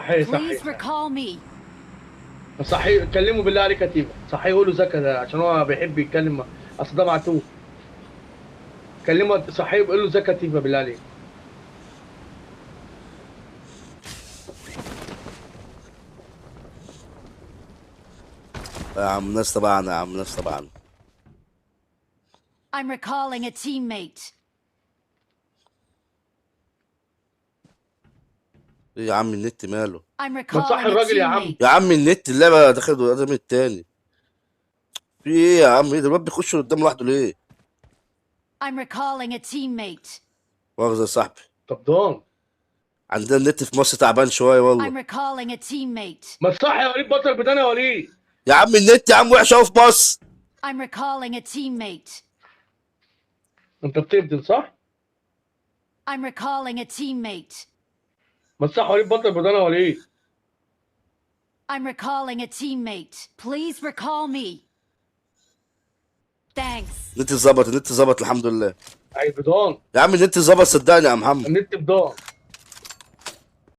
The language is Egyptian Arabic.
صحيح Please صحيح. recall me. صحيح، كلمه بالله عليك يا تيفا، صحيح قول له زكا ده عشان هو بيحب يتكلم، اصل ده معتوه. كلمه صحيح قول له زكا تيفا بالله عليك. يا عم ناس تبعنا، يا عم ناس تبعنا. I'm recalling a teammate. ايه يا عم النت ماله؟ I'm ما تصحي recalling a الراجل يا عم. teammate. يا عم النت اللعبة دخلت قدام التاني. في ايه يا عم؟ ايه ده الواد بيخش قدام لوحده ليه؟ I'm recalling a teammate. مؤاخذة يا صاحبي. طب ضان. عندنا النت في مصر تعبان شوية I'm والله. recalling a teammate. ما تصحي يا وليد، بطل بدانا يا وليد. يا عم النت يا عم وحش قوي في مصر. I'm recalling a teammate. انت بتبدل صح؟ I'm recalling a teammate. ما تصحي يا وليد، بطل بدانا يا وليد. I'm recalling a teammate. Please recall me. Thanks. النت ظبط، النت ظبط الحمد لله. عيب بدان. يا عم النت ظبط صدقني يا محمد. النت بدان.